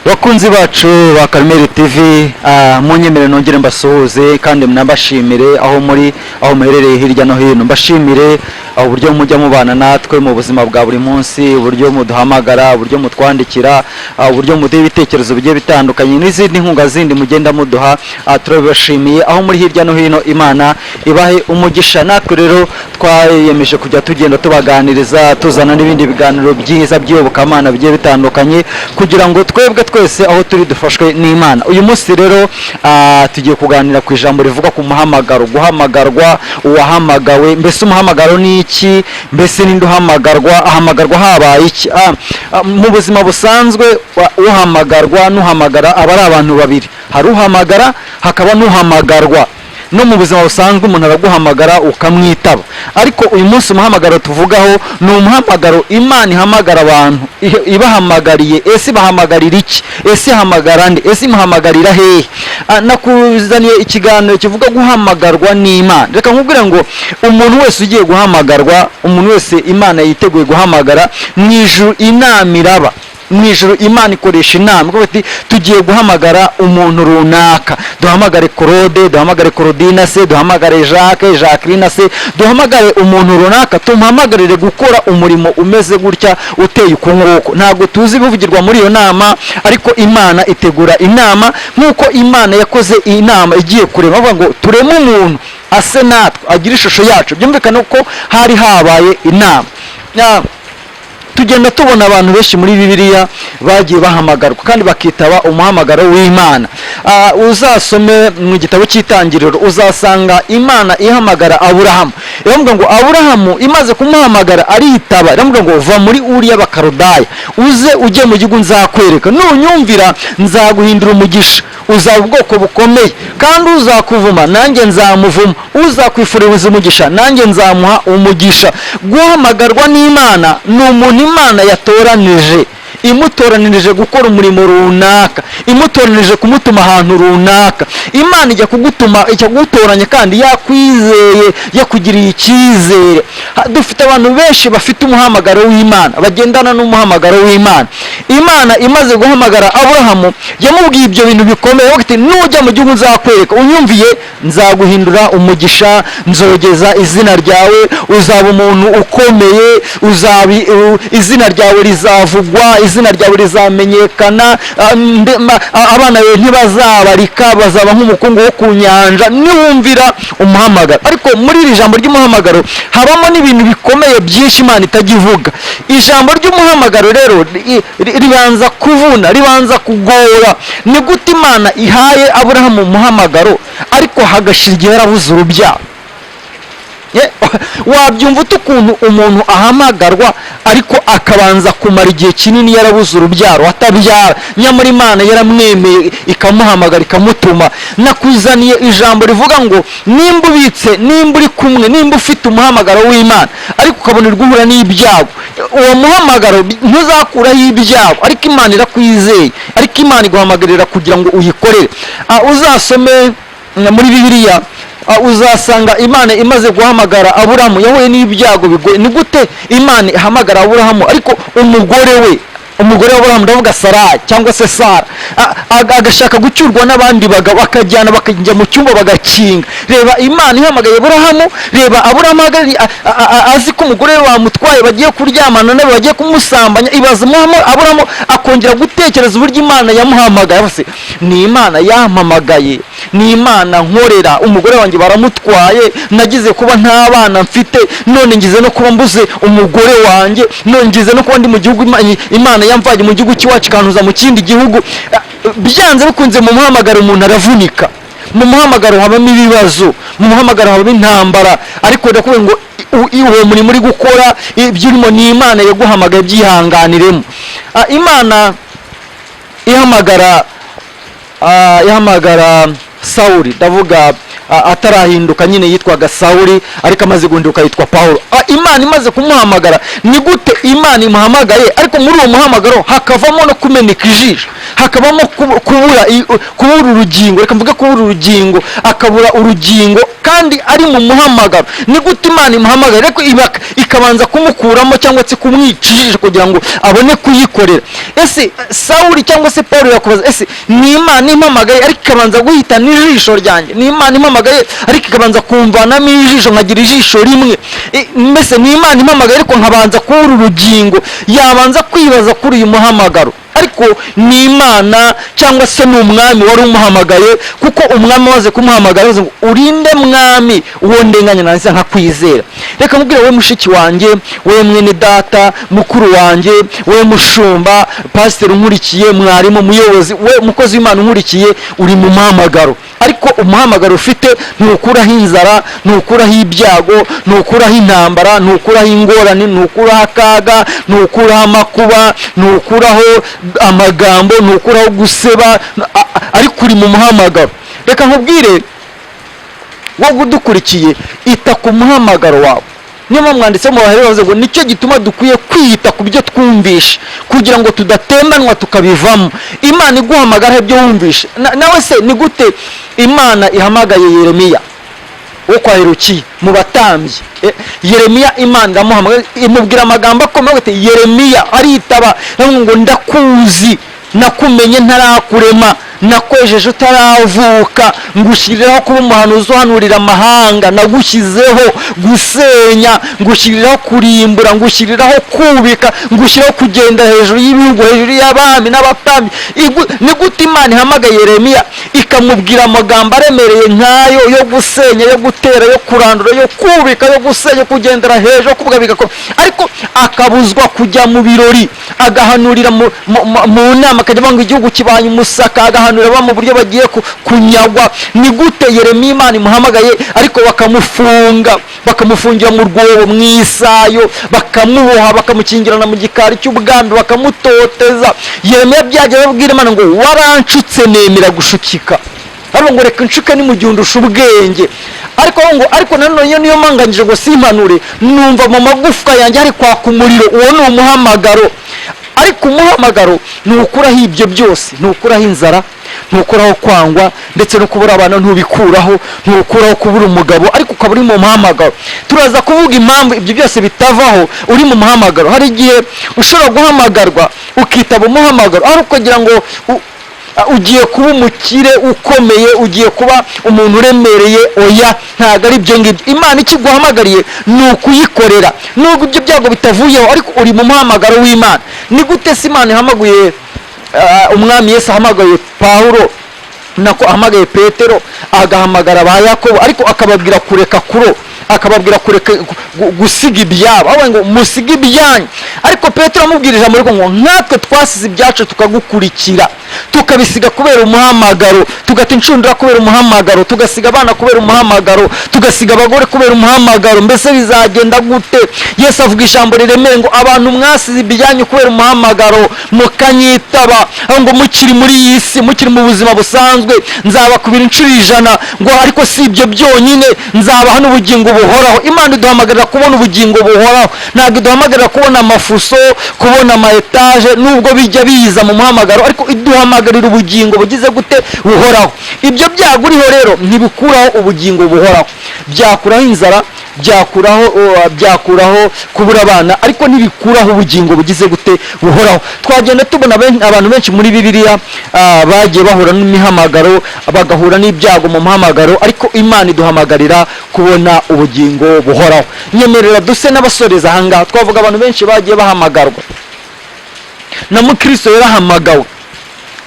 Bakunzi bacu ba Karmeli TV, munyemere nongere mbasuhuze kandi mnabashimire aho muri, aho muherereye hirya no hino. Mbashimire uburyo mujya mubana natwe mu buzima bwa buri munsi, uburyo muduhamagara, uburyo mutwandikira, uburyo muduha ibitekerezo bigiye bitandukanye n'izindi nkunga zindi mugenda muduha. Turabibashimiye aho muri hirya no hino. Imana ibahe umugisha. Natwe rero twayemeje kujya tugenda tubaganiriza, tuzana n'ibindi biganiro byiza by'iyobokamana bigiye bitandukanye, kugira ngo twebwe twese aho turi dufashwe n'Imana. Uyu munsi rero tugiye kuganira ku ijambo rivuga ku muhamagaro, guhamagarwa, uwahamagawe. Mbese umuhamagaro ni iki? Mbese ninde uhamagarwa? Ahamagarwa habaye iki? Mu buzima busanzwe, uhamagarwa n'uhamagara aba ari abantu babiri. Hari uhamagara, hakaba n'uhamagarwa. No mu buzima busanzwe umuntu araguhamagara ukamwitaba. Ariko uyu munsi umuhamagaro tuvugaho ni umuhamagaro Imana ihamagara abantu, ibahamagariye. Ese ibahamagarira iki? Ese ihamagara nde? Ese imuhamagarira hehe? Nakuzaniye ikiganiro kivuga guhamagarwa n'Imana. Reka nkubwire ngo umuntu wese ugiye guhamagarwa, umuntu wese Imana yiteguye guhamagara, mu ijuru inama iraba. Mu ijuru Imana ikoresha inama ikavuga iti: "Tugiye guhamagara umuntu runaka. Duhamagare Claude, duhamagare Claudine se, duhamagare Jacques, Jacqueline se, duhamagare umuntu runaka, tumuhamagarire gukora umurimo umeze gutya, uteye uku nguku." Ntabwo tuzi ibivugirwa muri iyo nama, ariko Imana itegura inama, nk'uko Imana yakoze inama igiye kurema, bavuga ngo: "Tureme umuntu ase natwe, agire ishusho yacu." Byumvikane ko hari habaye inama. Tugenda tubona abantu benshi muri Bibiliya bagiye bahamagarwa kandi bakitaba umuhamagaro w'Imana. Uzasome mu gitabo cy'Itangiriro, uzasanga Imana ihamagara Aburahamu. Iravuga ngo Aburahamu imaze kumuhamagara aritaba. Iravuga ngo: "Va muri Uri y'Abakarudaya, uze ujye mu gihugu nzakwereka. Nunyumvira nzaguhindura umugisha, uzaba ubwoko bukomeye, kandi uzakuvuma nanjye nzamuvuma, uzakwifuriza umugisha nanjye nzamuha umugisha." Guhamagarwa n'Imana ni umuntu Imana yatoranije, imutoranirije gukora umurimo runaka, imutoranirije kumutuma ahantu runaka. Imana ijya kugutuma, ijya kugutoranya kandi yakwizeye, yakugiriye icyizere. Dufite abantu benshi bafite umuhamagaro w'Imana, bagendana n'umuhamagaro w'Imana. Imana imaze guhamagara Aburahamu, yamubwiye ibyo bintu bikomeye, avuga iti: "Nujya mu gihugu nzakwereka, unyumviye, nzaguhindura umugisha, nzogeza izina ryawe, uzaba umuntu ukomeye, izina ryawe rizavugwa, izina ryawe rizamenyekana, abana bawe ntibazabarika, bazaba nk'umukungu wo ku nyanja, niwumvira umuhamagaro." Ariko muri iri jambo ry'umuhamagaro habamo n'ibintu bikomeye byinshi Imana itajya ivuga. Ijambo ry'umuhamagaro rero ribanza kuvuna, ribanza kugora. Ni gute Imana ihaye Aburahamu umuhamagaro, ariko hagashira igihe yarabuze urubyaro? Wabyumva ute ukuntu umuntu ahamagarwa, ariko akabanza kumara igihe kinini yarabuze urubyaro, atabyara, nyamara Imana yaramwemeye, ikamuhamagara, ikamutuma? Nakuzaniye ijambo rivuga ngo nimba ubitse, nimba uri kumwe, nimba ufite umuhamagaro w'Imana, ariko ukabona uri guhura n'ibyago, uwo muhamagaro ntuzakuraho ibyago, ariko Imana irakwizeye, ariko Imana iguhamagarira kugira ngo uyikorere. Uzasome muri Bibiliya, uzasanga Imana imaze guhamagara Aburahamu yahuye n'ibyago bigoye. Ni gute Imana ihamagara Aburahamu, ariko umugore we, umugore wa Aburahamu, ndavuga Sarayi cyangwa se Sara, agashaka gucyurwa n'abandi bagabo, akajyana, bakajya mu cyumba bagakinga? Reba Imana ihamagaye Aburahamu, reba Aburahamu azi ko umugore we bamutwaye, bagiye kuryamana nawe, bagiye kumusambanya. Ibaza Aburahamu akongera gutekereza uburyo Imana yamuhamagaye. Avuze: "Ni Imana yampamagaye, ni Imana nkorera. Umugore wanjye baramutwaye, nagize kuba nta bana mfite, none ngize no kuba mbuze umugore wanjye, none ngize no kuba ndi mu gihugu Imana yamvanye mu gihugu cy'iwacu ikantuza mu kindi gihugu." Byanze bikunze mu muhamagaro umuntu aravunika, mu muhamagaro habamo ibibazo, mu muhamagaro habamo intambara. Ariko ndakubwira ngo uwo murimo uri gukora, ibyo urimo, ni Imana yaguhamagaye, byihanganiremo. Imana ihamagara Sawuli, ndavuga atarahinduka nyine yitwaga Sawuli, ariko amaze guhinduka yitwa Pawulo. Imana imaze kumuhamagara, ni gute Imana imuhamagaye ariko muri uwo muhamagaro hakavamo no kumeneka ijisho, hakabamo kubura urugingo, reka mvuge kubura urugingo, akabura urugingo kandi ari mu muhamagaro? Ni gute Imana imuhamagaye ariko ikabanza kumukuramo cyangwa se kumwica ijisho kugira ngo abone kuyikorera? Ese Sawuli cyangwa se Paul yakubaza: ese ni Imana impamagaye ariko ikabanza guhitana ijisho ryanjye? Ni Imana impamagaye ariko ikabanza kumvanamo ijisho, nkagira ijisho rimwe? Mbese ni Imana impamagaye ariko nkabanza kubura urugingo? Yabanza kwibaza kuri uyu muhamagaro. Ariko ni Imana cyangwa se ni Umwami wari umuhamagaye, kuko Umwami amaze kumuhamagara yavuze ngo: "Urinde Mwami, uwo ndenganya nanze nkakwizera?" Reka mubwire wowe mushiki wanjye, wowe mwene data, mukuru wanjye, wowe mushumba, pasiteri unkurikiye, mwarimu, muyobozi, we mukozi w'Imana unkurikiye, uri mu muhamagaro. Ariko umuhamagaro ufite ntukuraho inzara, ntukuraho ibyago, ntukuraho intambara, ntukuraho ingorane, ntukuraho akaga, ntukuraho amakuba, ntukuraho amagambo, ntukuraho guseba, ariko uri mu muhamagaro. Reka nkubwire wowe udukurikiye, ita ku muhamagaro wawe. Niyo mpamvu mwanditse mu Baheburayo bavuze ngo nicyo gituma dukwiye kwita ku byo twumvishe kugira ngo tudatembanwa tukabivamo. Imana iguhamagara ibyo wumvishe. Nawe se ni gute Imana ihamagaye Yeremiya wo kwa Herukiya mu batambyi? Yeremiya Imana iramuhamagara, imubwira amagambo akomeye ati: "Yeremiya." Aritaba, aravuga ngo: "Ndakuzi, nakumenye ntarakurema, nakwejeje utaravuka, ngushyiriraho kuba umuhanuzi uhanurira amahanga. Nagushyizeho gusenya, ngushyiriraho kurimbura, ngushyiriraho kubika, ngushyiraho kugenda hejuru y'ibihugu, hejuru y'abami n'abatambyi." Ni gute Imana ihamagaye Yeremiya ikamubwira amagambo aremereye nk'ayo yo gusenya, yo gutera, yo kurandura, yo kubika, yo gusenya, kugendera hejuru, yo kuvuga bigakora, ariko akabuzwa kujya mu birori, agahanurira mu nama, akajya avuga ngo igihugu kibaye umusaka, agahanurira mu buryo bagiye kunyagwa? Ni gute Yeremiya Imana imuhamagaye ariko bakamufunga, bakamufungira mu rwobo, mu isayo, bakamuboha, bakamukingirana mu gikari cy'ubwami, bakamutoteza? Yeremiya byajya babwira Imana ngo: "Waranshutse nemera gushukika." Hano ngo: "Reka nshuke ni mu gihe undusha ubwenge." Ariko ngo: "Ariko nanone iyo niyo manganyije ngo simpanure, numva mu magufwa yanjye hari kwaka umuriro." Uwo ni umuhamagaro. Ariko umuhamagaro ntukuraho ibyo byose, ntukuraho inzara, ntukuraho kwangwa, ndetse no kubura abana ntubikuraho, ntukuraho kubura umugabo, ariko ukaba uri mu muhamagaro. Turaza kuvuga impamvu ibyo byose bitavaho uri mu muhamagaro. Hari igihe ushobora guhamagarwa ukitaba umuhamagaro ari ukugira ngo ugiye kuba umukire ukomeye, ugiye kuba umuntu uremereye. Oya, ntabwo ari ibyo ngibyo. Imana ikiguhamagariye ni ukuyikorera nubwo ibyo byago bitavuyeho, ariko uri mu muhamagaro w'Imana. Ni gute se Imana ihamagaye, Umwami Yesu ahamagaye Pawulo, nako ahamagaye Petero, agahamagara ba Yakobo, ariko akababwira kureka kuro, akababwira kureka gusiga ibyabo, avuga ngo: "Musige ibyanyu"? Ariko Petero amubwira ijambo ariko ngo: "Nkatwe twasize ibyacu tukagukurikira, tukabisiga kubera umuhamagaro, tugata inshundura kubera umuhamagaro, tugasiga abana kubera umuhamagaro, tugasiga abagore kubera umuhamagaro, mbese bizagenda gute?" Yesu avuga ijambo riremeye ngo: "Abantu mwasize ibyanyu kubera umuhamagaro mukanyitaba, aho ngo mukiri muri iyi si, mukiri mu buzima busanzwe, nzabakubira inshuro 100." Ngo ariko si ibyo byonyine, nzabaha n'ubugingo buhoraho. Imana iduhamagarira kubona ubugingo buhoraho, ntabwo iduhamagarira kubona amafuso, kubona ama etaje, nubwo bijya biza mu muhamagaro, ariko iduhamagarira ubugingo bugize gute? Buhoraho. Ibyo byago uriho rero ntibikuraho ubugingo buhoraho. Byakuraho inzara, byakuraho kubura abana, ariko ntibikuraho ubugingo bugize gute? Buhoraho. Twagenda tubona abantu benshi muri Bibiliya bagiye bahura n'imihamagaro, bagahura n'ibyago mu muhamagaro, ariko Imana iduhamagarira kubona ubugingo buhoraho. Nyemerera duse n'abasoreza ahangaha. Twavuga abantu benshi bagiye bahamagarwa. Na mukristo yarahamagawe,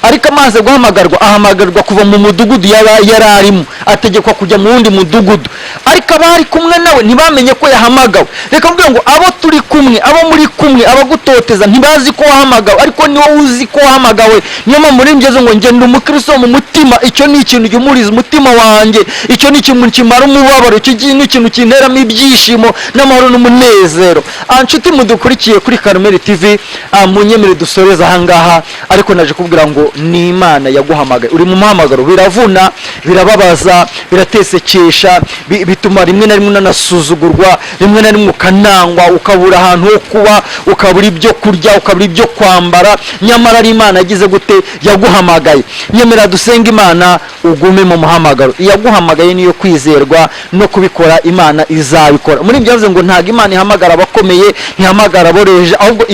ariko amaze guhamagarwa, ahamagarwa kuva mu mudugudu yaba yari arimo, ategekwa kujya mu wundi mudugudu, ariko abari kumwe nawe ntibamenye ko yahamagawe. Reka mubwire ngo abo turi kumwe, abo muri kumwe, abagutoteza ntibazi ko wahamagawe, ariko ni wowe uzi ko wahamagawe. Niyo mpamvu muri ngeze ngo ngenda umukristo mu mutima. Icyo ni ikintu gihumuriza umutima wanjye, icyo ni ikintu kimara umubabaro, icyo ni ikintu kinteramo ibyishimo n'amahoro n'umunezero. Nshuti mudukurikiye kuri Karumeli TV, munyemere dusoreze ahangaha, ariko naje kubwira ngo ni Imana yaguhamagaye, uri mu muhamagaro. Biravuna, birababaza. Birababaza, biratesekesha, bituma rimwe na rimwe unanasuzugurwa, rimwe na rimwe ukanangwa, ukabura ahantu ho kuba, ukabura ibyo kurya, ukabura ibyo kwambara, nyamara ari Imana yagize gute? Yaguhamagaye. Nyemera dusenga Imana, ugume mu muhamagaro. Iyaguhamagaye niyo kwizerwa no kubikora, Imana izabikora. Muri ibyo yavuze ngo ntabwo Imana ihamagara abakomeye, ntihamagara aboroheje, ahubwo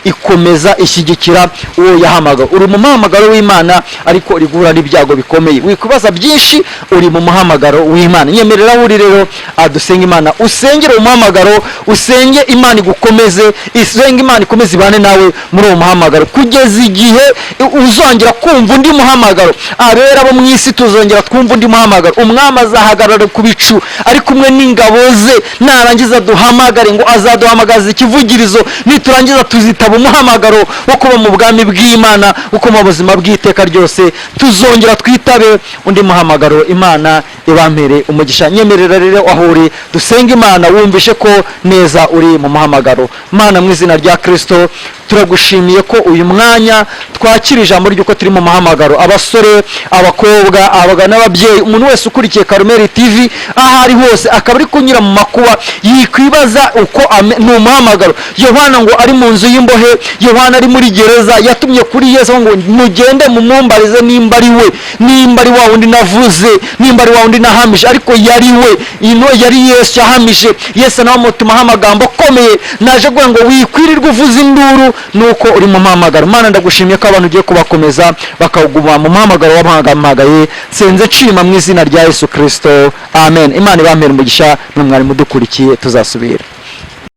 ikomeza ishyigikira uwo yahamagara. Uri mu muhamagaro w'Imana, ariko uri guhura n'ibyago bikomeye, wikubaza byinshi, uri mu muhamagaro w'Imana. Nyemerera aho uri rero, dusenga Imana, usengere umuhamagaro, usenge Imana igukomeze, usenge Imana ikomeze ibane nawe muri uwo muhamagaro kugeza igihe uzongera kumva undi muhamagaro. Abera bo mu isi tuzongera twumva undi muhamagaro. Umwami azahagarara ku bicu ari kumwe n'ingabo ze, narangiza duhamagare, ngo azaduhamagaza ikivugirizo, niturangiza tuzitaba umuhamagaro wo kuba mu bwami bw'Imana, wo kuba mu buzima bw'iteka ryose. Tuzongera twitabe undi muhamagaro. Imana ibampere umugisha. Nyemerera rero aho uri dusenge Imana, wumvishe ko neza uri mu muhamagaro. Mana, mu izina rya Kirisito, turagushimiye ko uyu mwanya twakira ijambo ry'uko turi mu muhamagaro. Abasore, abakobwa, abagabo n'ababyeyi, umuntu wese ukurikiye Karumeli TV aho ari hose akaba ari kunyura mu makuba, yikwibaza uko ni umuhamagaro. Yohana ngo ari mu nzu y'imbohe, Yohana ari muri gereza, yatumye kuri Yesu ngo mugende mumumbarize nimba ari we, nimba ari wa wundi navuze, nimba ari wa wundi nahamije. Ariko yari we, ino yari Yesu yahamije. Yesu nawe amutumaho amagambo akomeye, naje kugira ngo wikwirirwe uvuza induru nuko uri mu muhamagaro. Mana, ndagushimiye ko abantu ugiye kubakomeza bakaguma mu muhamagaro wabahamagaye. Nsenze nshima mu izina rya Yesu Kirisito, amen. Imana ibampere umugisha mwe mwari mudukurikiye, tuzasubira.